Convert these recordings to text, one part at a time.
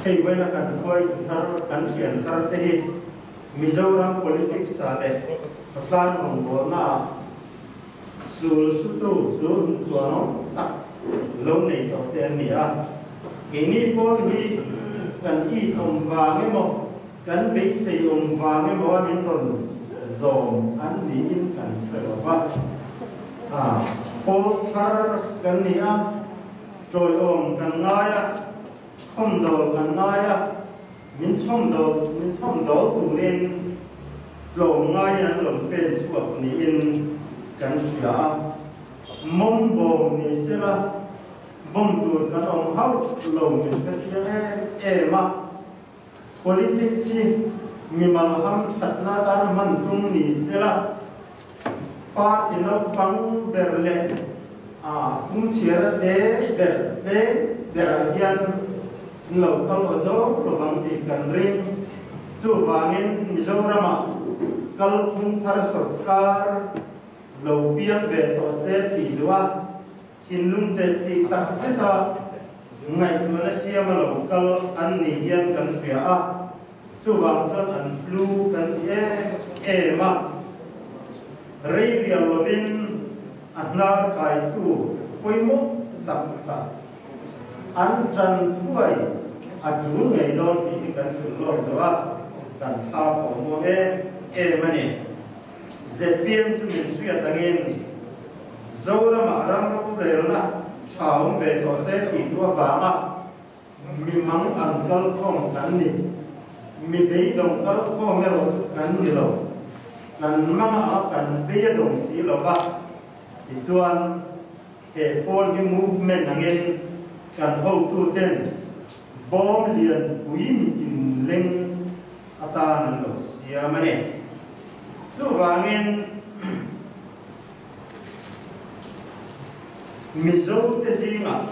Hei vawiina kan hruaitu thar, kan thian thar te hi Mizoram politics ah leh khawtlang rawngbawlna ah sul sutu, sul hnuchuanawm tak lo nei tawh te an ni a. Keini pawl hi kan it awm vang emaw, kan beisei awm vang emaw a min rawn zawm an niin kan hre lo va. Pawl thar kan ni a, tawiawm kan ngai a. Chhawmdawl kan ngai a, min chhawmdawl min chhawmdawl turin tlawm ngaiin an rawn pen chhuak niin kan hria a. Mawm bawm ni sela, bawm tur kan awm hauh lo min hre chiang em em a. Politics hi mimal ham thatna atan hman tum ni sela, party naupang ber leh a pumchhiara te ber tlem berah hian an lo kal aw zawk lovang tih kan ring. Chuvangin Mizoramah kalphung thar sawrkar lo piang ve tawh se tih duh a. Thinlung telh tih tak zeta ngaihtuahna siama lo kal an ni hian kan hria a, chuvang chuan an hlu kan ti em em a. Rei rial lovin a hnar kaitu pawimawh tak tak an tan thuai a tul ngei dawn tih hi kan hrilh lawk deuh a, kan thla pawh muang em em a ni. ZPM chu min hriat angin Zoramah ram rorelna tha awm ve tawh se tih tu avanga mi mang an kal khawm kan ni. Mi beidawng kal khawm erawh chu kan ni lo. Kan mangah kan vei a dawng si lo va. Tichuan he pawl hi movement angin kan hotuten bawm lianpui mitin leng atan an lo siam a ni. Chuvangin Mizote zingah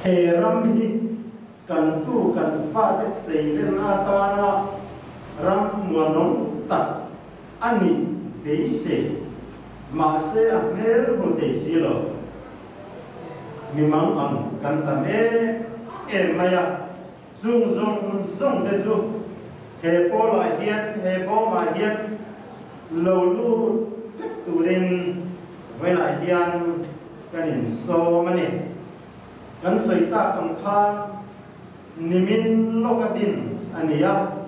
he ram hi kan tu kan fate seilenna atana ram muanawm tak a nih beisei mahse a hmel hmu thei si lo. Mi mang ang kan tam em em mai a, chung zawng zawng te chu he pawlah hian, he bawmah hian lo lut vek turin vawiinah hian kan insawm a ni. Kan sawi tak ang khan nimin lawka din a ni a,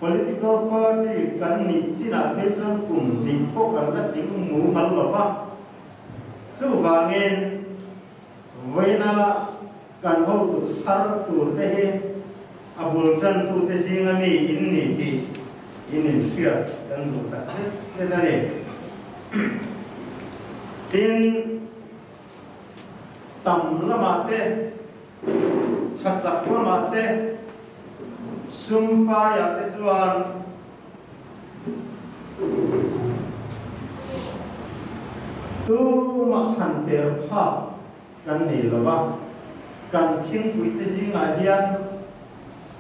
political party kan nih chinah phei chuan kum hnih pawh kan la tling mumal lo va. Chuvangin, vawiina kan hotu thar turte hi a bul tantute zinga mi in ni tih in inhriat kan duh tak zet zet a ni. Tin, tam lamah te, tha chak lamah te, sum paiah te chuan, Tumah han ter phak kan nei lo va, kan khingpuite zingah hian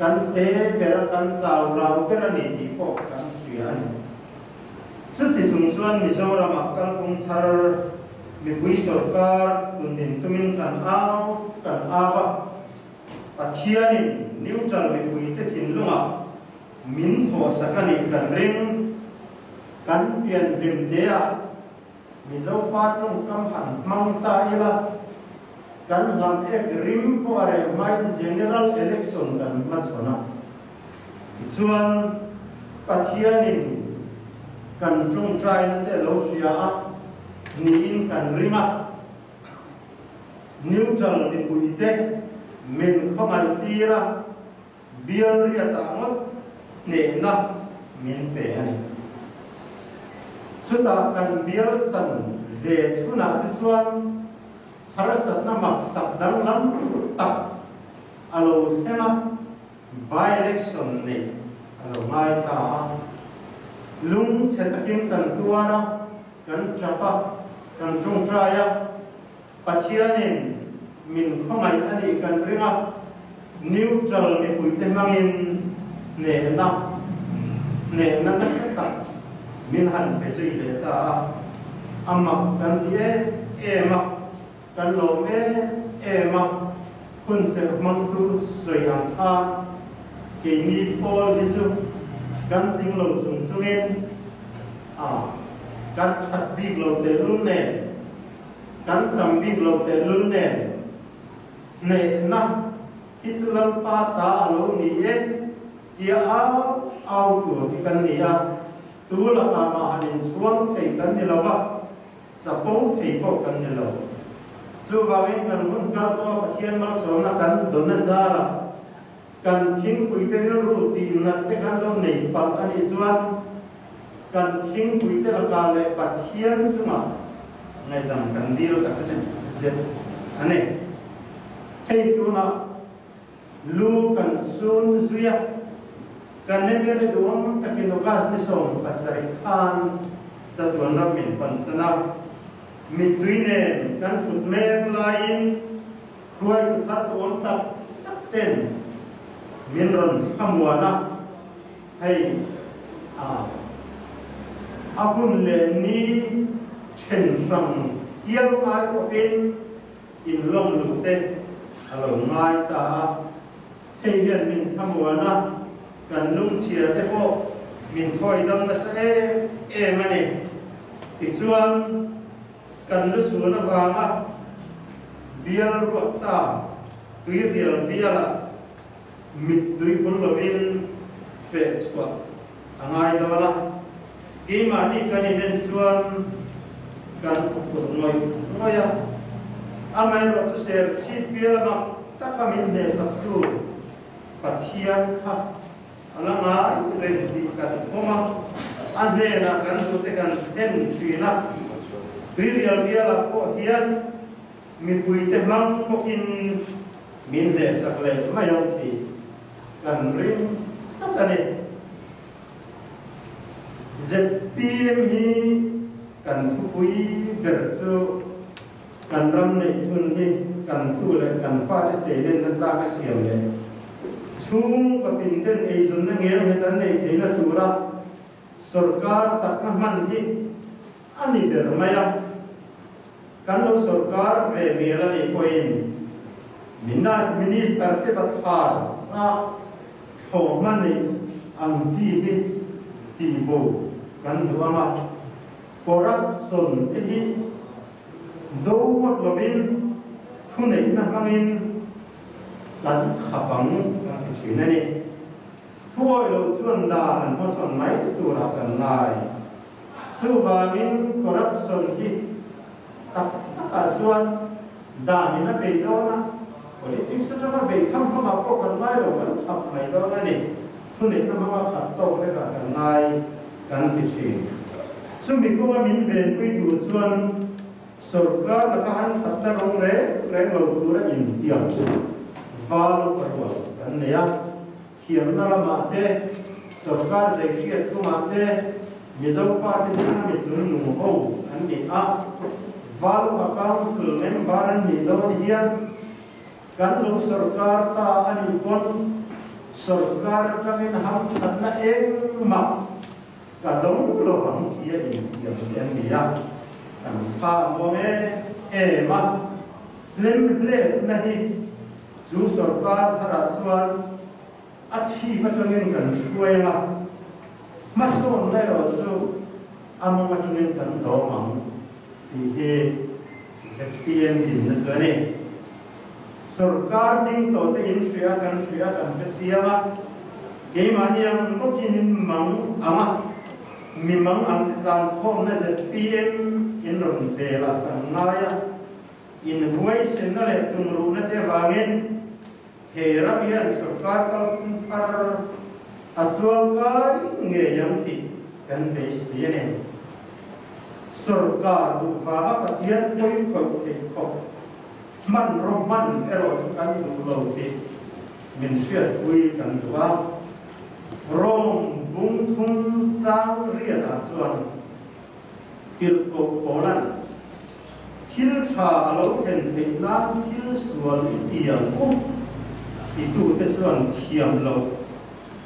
kan te ber a, kan chau rau ber a ni tih pawh kan hria a ni. Chuti chung chuan Mizoramah kalpung thar mipui sawrkar tundin tumin kan au kan au a, Pathianin neutral mipuite thinlungah Min thawhsak a nih kan ring. Kan pian hlim te ah Mizo pa tawngkam han hmang ta ila, kan hlam ek rim pawh a reh hmain General Election kan hmachhawn a. Tichuan, Pathianin kan tawngtaina te a lo hria a, niin kan ring a. Neutral mipuite min khawngaih tir a. Bial riatah ngawt hnehna min pe a ni. Chutah kan bial chan ve chhunah te chuan harsatna maksak danglam tak a lo thleng a, by-election neih a lo ngai ta a. Lungchhe takin kan tuar a, kan tap a, kan tawngtai a. Pathianin min khawngaih a nih kan ring a, neutral mipuite hmangin hnehna, hnehna nasa tak min han pe zui leh ta a, a mak kan ti em em a, kan lawm em em a, hunserh hmangtu sawi ang khan keini pawl hi chu kan tling lo chung chungin a kan that bik lo tehlul nen, kan tam bik lo tehlul nen hnehna hi chu Lalpa ta a lo ni e tia au au tur hi kan ni a, tu lakah mah han inchhuang thei kan ni lo va. Chapo thei pawh kan ni lo. Chuvangin kan hun kal tawha Pathian malsawmna kan dawn a zarah kan thingpuite rilru tihnat te kan lo nei palh a nih chuan kan thingpuite lakah leh Pathian chungah ngaihdam kan dil tak zet zet a ni. Hei tunah lu kan sun zui a, kan MLA duhawm takin August ni 17 khan chatuan ram min pansan a, mittui nen kan thut mek laiin hruaitu thar duhawm tak tak ten min rawn thlamuan a, hei a hun leh ni then hrang hial ngai khawpin In lawng luh te a lo ngai ta a, hei hian min thlamuan a, kan lungchhia te pawh min thawi dam nasa em em a ni. Tichuan, kan lusun avanga bial ruak ta tuirial bialah mittui hul lovin feh chhuah a ngai dawn a, keimahni kan inen chuan kan huphurh ngawih ngawih a, amaherawh chu ser chhip pial mak taka min hnehsaktu Pathian kha a la ngai reng tih kan pawm a, a hnenah kan duhte kan thlen thin a, tuirial bialah pawh hian mipuite hmang bawkin min hnehsak leh mai ang tih kan ring tlat a ni. Zpm hi kan thupui ber chu kan ram neih chhun hi kan tu leh kan fate seilenna tlak a siam leh chhung kawtin ten eizawnna ngelnghet an neih theihna tura sawrkar chakna hman hi a ni ber mai a. Kan lo sawrkar ve mial a nih pawhin Minister te bathlar a thlawhhma neih ang chi hi tihbo kan duh ang a, corruption te hi do ngawt lovin thuneihna hmangin kan khap ang kan ti thin a ni. Thuawi lo chuan dan an hmachhawn mai turah kan ngai. Chuvangin corruption hi tak takah chuan dan in a bei dawn a, politics atanga bei tham famah pawh kan ngai lo, kan khap mai dawn a ni. Thuneihna hmanga khat tawk lekah kan ngai kan ti thin. Chumi kawnga min venpui tur chuan sorkar laka han thatna rawng reng reng lo tura intiam valu parual kan nei a. Thiamna lamah te, sorkar zei hriat tumah te, Mizo fate zinga mi chung nung ho an ni a, Valupa Council member an nih dawn hian kan lo sorkar ta a nih pawn sorkar atangin hamthatna engmah ka dawng lo ang tih a intiam te an ni a, kan tha a muang em em a, hlemhletna hi Chu sorkar tharah chuan a chhip atangin kan hruai ang a, hmasawnna erawh chu a mawng atangin kan dawm ang tih hi zpm dinna chu a ni. Sorkar ding tawhte in hria kan hria kan hre chiang a, keimahni ang bawkin in mang ang a, mi mang ang ti tlangkhawmna zpm in rawn velah kan ngai a, Inhuaisenna leh tumruhna te vangin he ram hian sorkar kalphung thar a chuangkai ngei ang tih kan beisei a ni. Sorkar duh vanga Pathian pawi khawih theih khawp hmanraw hman erawh chu kan duh lo tih min hriatpui kan duh a. Rawng bung thum chang riatah chuan Tirhkoh Paula'n thil tha a lo thlen theih nan thil sual i tiang u titute chuan thiam loh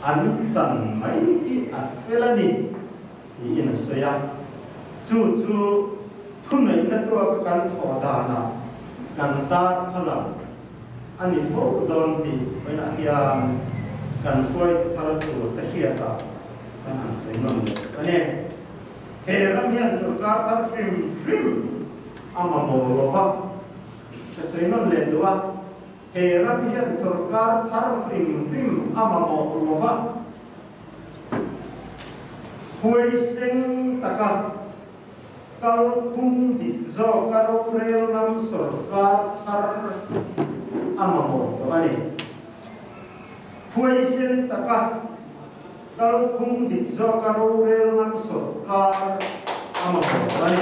an chan mai hi a fel a ni tiin a sawi a. Chu chu thuneihna tuaka kan thawh danah. Kan darthlalang a ni fo dawn tih vawiinah hian kan hruaitu thar tur te hriatah kan han sawi nawn leh a ni. He ram hian sorkar thar hrim hrim a mamawh lo va, ka sawi nawn leh duh a, he ram hian sorkar thar hrim hrim a mamawh lo va, huaiseng taka Kalphung dik zawka rorel ngam sorkar thar a mamawh tawh a ni. Huaisen taka kalphung dik zawka rorel ngam sorkar a mamawh tawh a ni.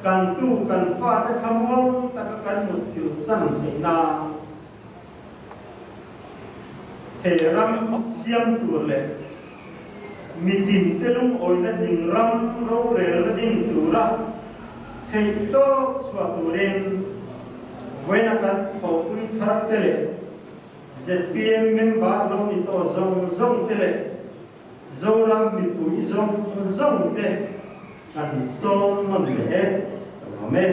Kan tu kan fate thlamuang taka kan mutthilh san theih nan He ram siam tur leh mitin te lungawina tling ram rorelna ding tura theih tawk chhuah turin vawiina kan thawhpui thar te leh zpm member lo ni tawh zawng zawng te leh Zoram mipui zawng zawng te kan sawm nawn leh e, ka lawm e.